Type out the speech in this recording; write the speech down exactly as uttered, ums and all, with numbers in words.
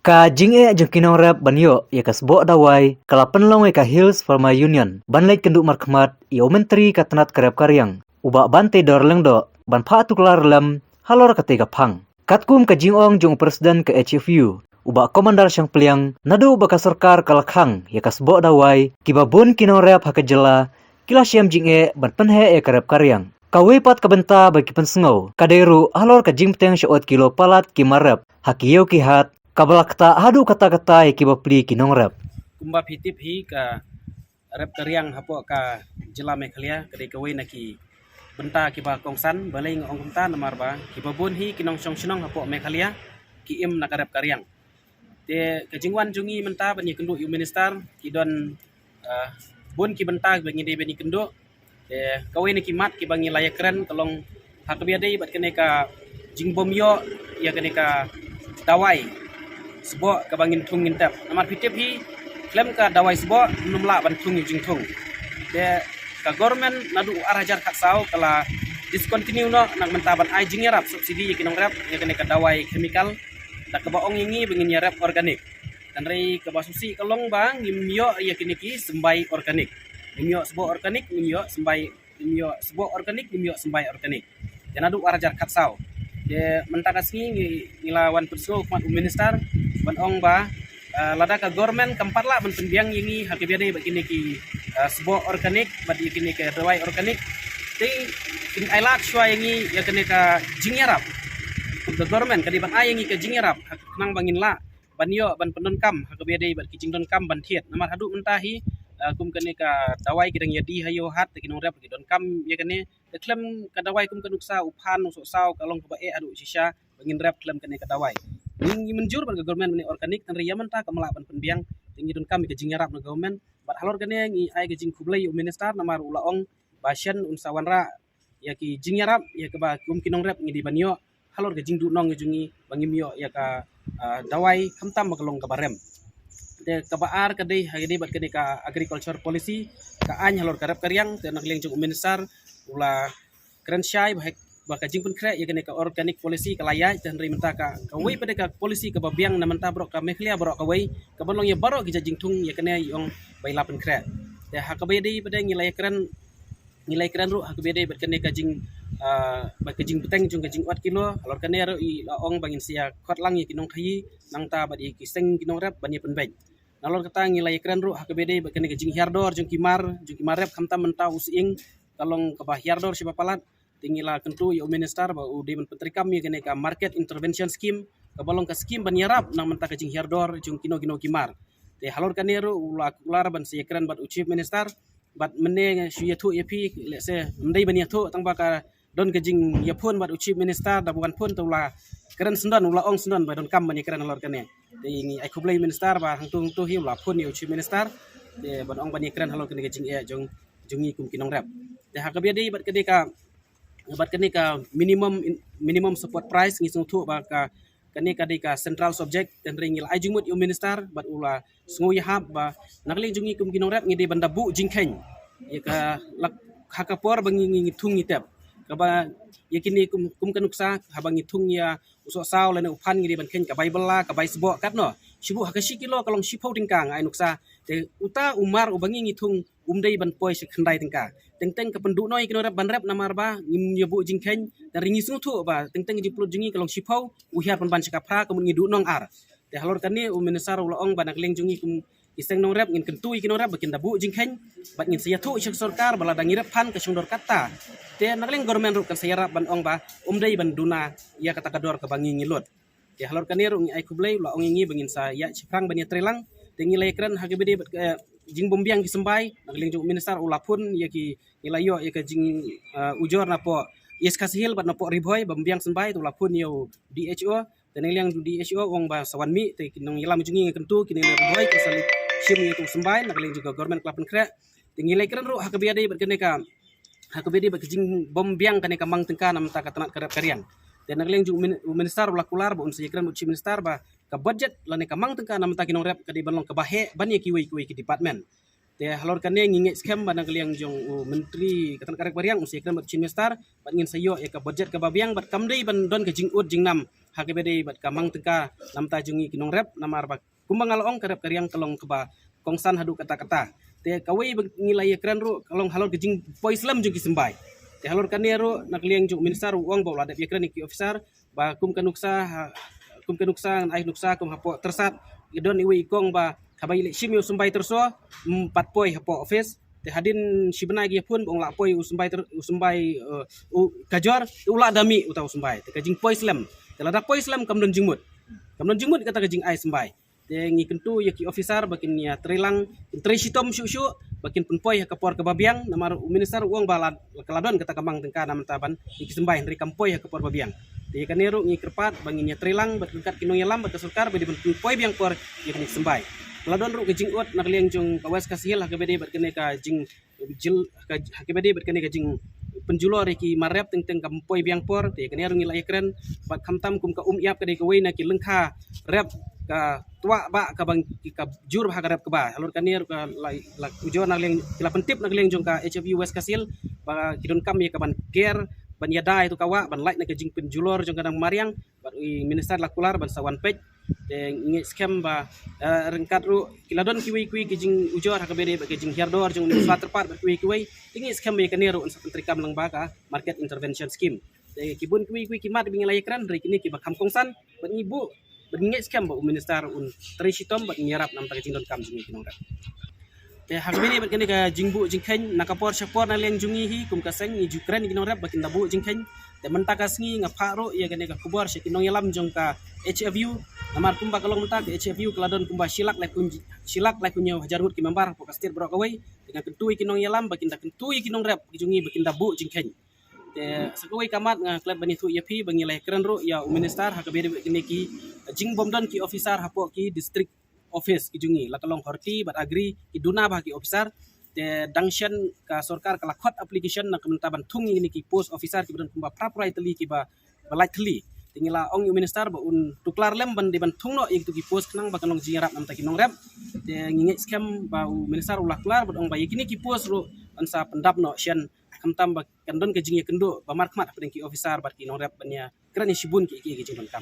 Ka jingeh jong ki nongrep ban ïoh ïa ka sboh dawai ka la pynlong ïa ka Hills Farmer Union ban leit kynduh markhmat ïa u Myntri ka tnat ka rep ka riang, u Bah Banteidor Lyngdoh, ban phah tuklar lem halor katei ka phang. Katkum ka jingong jong u President ka H F U, u Bah Commander Shangpliang, naduh ba ka sorkar ka la khang ïa ka sboh dawai, kiba bun ki nongrep ha ka jylla ki la shem jingeh ban pynheh ïa ka rep ka riang. Kawei pat ka bynta ba ki pynsngew ka dei ruh halor ka jingbteng sha ot kilo palat ki mar rep ha ki ïew ki hat, kaba la ktah haduh katta katta ïa kiba pli ki nongrep. Kumba phi tip hi, ka rep ka riang hapoh ka jylla Meghalaya ka dei kawei na ki bynta kiba kongsan, balei nga ong kumta, namar ba kiba bun hi ki nongshong shnong hapoh Meghalaya ki im na ka rep ka riang. Te ka jingwan jong ngi mynta ban ïakynduh ïa u minister, ki don, ah, bun ki bynta ba ngi dei ban ïakynduh. Te kawei na ki mat kiba ngi la ïakren ka long ha kaba ïadei bad kane ka jingbym ïoh ïa kane ka dawai sboh kaba ngin thung ngin tep. Namar phi tip hi, khlem ka dawai sboh ym lah ban thung ïa u jingthung. Te ka government naduh ar hajar khatsaw ka la discontinue noh na ka bynta ban ai jingïarap subsidy ïa ki nongrep ïa kane ka dawai chemical, da kaba ong ïa ngi ba ngin ïarep organic. Hynrei kaba sngewsih ka long ba ngim ïoh ïa kine ki symbai organic. Ngim ïoh sboh organic, ngim ïoh symbai, ngim ïoh sboh organic, ngim ïoh symbai organic. Te naduh ar hajar khatsaw. Te mynta ka sngi ngi, ngi la wan pynsngew khmat u minister ban ong ba, ah, lada ka government kam pat lah ban pynbiang ïa ngi ha kaba ïadei bad kine ki, ah, sboh organic bad ïa kine ki dawai organic, te kin ai lad shuwa ïa ngi ïa kane ka jingïarap. Ka government ka dei ban ai ïa ngi ka jingïarap ha khnang ba ngin lah ban ïoh ban pyndonkam ha kaba ïadei bad ki jingdonkam ban thied. Namar haduh mynta hi, ah, kum kane ka dawai ki dang ïadie ha ïew hat, te ki nongrep ki donkam ïa kane. Te khlem ka dawai kum ka nuksa, u phan, u sohsaw ka long kaba eh haduh shisha ba ngin rep khlem kane ka dawai. Ngi, ngi mynjur bad ka government ban ïa organic, hynrei ïa mynta kam lah ban pynbiang, te ngi donkam ïa ka jingïarap na government. Bad halor kane ngi ai ka jingkhublei ïa u minister namar u la ong ba shen un sa wanrah ïa ki jingïarap ïa kaba kum ki nongrep ngi dei ban ïoh halor ka jingduhnong jong ngi ba ngim ïoh ïa ka, ah, dawai khamtam ba ka long kaba rem. Te kaba ar ka dei ha kaba ïadei bad kane ka agriculture policy, ka aiñ halor ka rep ka riang, te na ka liang jong u minister u la kren shai ba hek, ba ka jingpynkhreh ïa kane ka organic policy ka la ïaid, te hynrei mynta ka, kawei pat de ka policy kaba biang na mynta baroh ka Meghalaya baroh kawei, kaba long ïa baroh ki jait jingthung ïa kane i ong ba i la pynkhreh. Te ha kaba ïadei pat de ngi la ïakren, ngi la ïakren ruh ha kaba ïadei bad kane ka jing, ah, bad ka jingbteng jong ka jingwad kilo, halor kane ruh i la ong ba ngin sa ïa khot lang ïa ki nongkhaïi nangta bad ïa ki seng ki nongrep ban ïa pynbeit. Nalor kata ngi la ïakren ruh ha kaba ïadei bad kane ka jinghiar dor jong ki mar, jong ki mar rep khamtam mynta u sying ka long kaba hiar dor shi ba palat. Te ngi la kyntu ïa u minister ba u dei ban pyntreikam ïa kane ka market intervention scheme, kaba long ka scheme ban ïarap na mynta ka jinghiar dor jong kino kino ki mar. Te halor kane ruh u la kular ban sa ïakren bad u chief minister, bad mynne nga shu ïathuh ïa phi, lehse ym dei ban ïathuh tang ba ka don ka jingïaphone bad u chief minister, da ba wan phone te u la kren syndon, u la ong syndon ba donkam ban ïakren halor kane. Te ngi ai khublei minister ba hangtu hangtu hi u la phone ïa u chief minister, te ban ong ban ïakren halor kane ka jingeh jong, jong ngi kum ki nongrep. Te ha kaba ïadei bad kane ka, bad kane ka minimum in-, minimum support price ngi sngewthuh ba ka, kane ka dei ka central subject, te hynrei ngi la ai jingmut ïa u minister bad u la sngew ïahap ba na ka liang jong ngi kum ki nongrep ngi dei ban da buh jingkheiñ ïa ka lak ha ka por ba ngi, ngi, ngi thung ngi tep. Kaba ïa kine kum, kum ka nuksa haba ngi thung ïa u sohsaw lane u phan ngi dei ban kheiñ ka bai bylla, ka bai sboh katno. Shibun ha ka shi kilo ka long shiphew tyngka nga ai nuksa. Te uta u mar uba ngi, ngi thung um dei ban poi sha khyndai tyngka. Teng teng ka pynduhnong ïa ki nongrep ban rep namar ba ngim ïa buh jingkheiñ, te hynrei ngi sngewthuh ba teng teng ka jingpynlut jong ngi ka long shiphew, u hiar pynban sha ka phra, ka mut ngi duhnong ar. Te halor kane u minister u la ong ba na ka liang jong ngi kum ki seng nongrep ngin kyntu ïa ki nongrep ba kin da buh jingkheiñ, bad ngin sa ïathuh sha ka sorkar ba lada ngi rep phan ka shong dor katta, te na ka liang government ruh kan sa ïarap ban ong ba um dei ban duna ïa kata ka dor kaba ngi, ngi lut. Te halor kane ruh ngi ai khublei, u la ong ïa ngi ba ngin sa ïaid shaphrang ban ïatreilang. Te ngi la ïakren ha kaba ïadei bad, eh, jingbymbiang ki symbai, na ka liang jong u minister u la phone ïa ki, ngi la ïoh ïa ka jing, eh, ujor napoh East Khasi Hills bad napoh Ri Bhoi ba ym biang symbai, te u la phone ïa u D H O. Te na ka liang jong u D H O u ong ba sa wan mih, te ki nongïalam jong ngi nga kyntu, kine na Ri Bhoi kin sa leit shim ïa utu u symbai, na ka liang jong ka government ka la pynkhreh. Te ngi la ïakren ruh ha kaba ïadei bad kane ka, ha kaba ïadei bad ka jingbymbiang kane ka mang tyngka na bynta ka tnat ka rep ka riang. Te na ka liang jong u min-, u minister u la kular ba un sa ïakren bad u chief minister ba ka budget lane ka mang tyngka na bynta ki nongrep ka dei ban long kaba heh ban ïa kiwei kiwei ki department. Te halor kane ngi ngeit skhem ba na ka liang jong u Myntri ka tnat ka rep ka riang un sa ïakren bad u Chief Minister bad ngin sa ïoh ïa ka budget kaba biang bad kam dei ban don ka jingud jingnam ha kaba dei bad ka mang tyngka namar jong ngi ki nongrep, namar ba kumba nga la ong, ka rep ka riang ka long kaba kongsan haduh katta katta. Te kawei ba ngi la ïakren ruh ka long halor ka jingpoi slem jong ki symbai. Te halor kane ruh na ka liang jong u Minister u ong ba u la dep ïakren ïa ki officer ba kum ka nuksa ha, kum ka nuksa ngan ai nuksa kum hapoh Tyrsad, ka don iwei i kong ba haba i leit shim ïa u symbai tyrso, mm, pat poi hapoh office. Te hadien shi bnai ki ïa phone ba ong lah poi u symbai tyr-, u symbai, eh, u kajor, te u lah da mih uta u symbai. Te ka jingpoi slem. Te lada poi slem kam don jingmut. Kam don jingmut kata ka jingai symbai. Te ngi kyntu ïa ki officer ba kin ïa trei lang, kin trei shitom shuh shuh ba kin pynpoi ha ka por kaba biang, namar u Minister u ong ba la, ka la don kata ka mang tyngka namar ban ïa ki symbai, hynrei kam poi ha ka por ba biang. Te ïa kane ruh ngi kyrpad ba ngin ïa trei lang bad ryngkat ki nongïalam bad ka sorkar ba dei ban pynpoi biang por ïa kane ki symbai. Ka la don ruh ka jingud na ka liang jong ka West Khasi Hills ha kaba dei bad kane ka jing jil-, ka, ha kaba dei bad kane ka jingpynjulor ïa ki mar rep teng teng kam poi biang por. Te kane ruh ngi la ïakren bad khamtam kum ka Umïap ka dei kawei na ki lyngkha rep ka twah bah kaba ki ka jur bha ka rep kaba. Halor kane ruh ka la, la ujor na ka liang, ki la pyntip na ka liang jong ka H F U West Khasi Hills ba ki donkam ïa kaban ker ban ïada ïa uto ka wah ban lait na ka jingpynjulor jong ka dang mariang. Bad u Minister la kular ban sa wan peit. Te ngi ngeit skhem ba, eh, ryngkat ruh ki la don kiwei kiwei ki jingujor ha kaba dei bad ki jinghiar dor jong u Minister Tyrpad bad kiwei kiwei. Te ngi ngeit skhem ba ïa kane ruh yn sa pyntreikam lang ba ka Market Intervention Scheme. Te ki bun kiwei kiwei ki mat ba ngi la ïakren, hynrei kine kiba kham kongsan bad ngi buh bad ngi ngeit skhem ba u Minister un trei shitom bad un ïarap namar ka jingdonkam jong ngi ki nongrep. Te ha kaba ïadei bad kane ka jingbuh jingkheiñ, na ka por sha por na liang jong ngi hi kum ka seng ngi ju kren ïa ki nongrep ba kin da buh jingkheiñ. Te mynta ka sngi nga phah ruh ïa kane ka khubor sha ki nongïalam jong ka H F U. Namar kumba ka long mynta ka H F U ka la don kumba shi lak laiphew, shi lak laiphew hynñiew hajar ngut ki member hapoh ka state baroh kawei. Te nga kyntu ïa ki nongïalam ba kin da kyntu ïa ki nongrep ki jong ngi ba kin da buh jingkheiñ. Te sa kawei ka mat nga klet ban ïathuh ïa phi ba ngi la ïakren ruh ïa u Minister ha kaba ïadei bad kine ki jingbymdon ki officer hapoh ki district office ki jong ngi, la ka long Horti bad Agri, ki duna bha ki officer. Te dang shen ka sorkar ka la khot application na ka bynta ban thung ïa kine ki post officer kiba don kumba phra phew lai tylli kiba, ba lait tylli. Te ngi la ong ïa u Minister ba un tuklar lem ban dei ban thung noh ïa kito ki post khnang ba kan long jingïarap namar ki nongrep. Te ngi ngeit skhem ba u Minister u la kular bad ong ba ïa kine ki post ruh yn sa pyndap noh shen, khamtam ba kan don ka jingïakynduh ba markhmat hapdeng ki officer bad ki nongrep ban ïakren ïa shibun ki, ki, ki jingdonkam.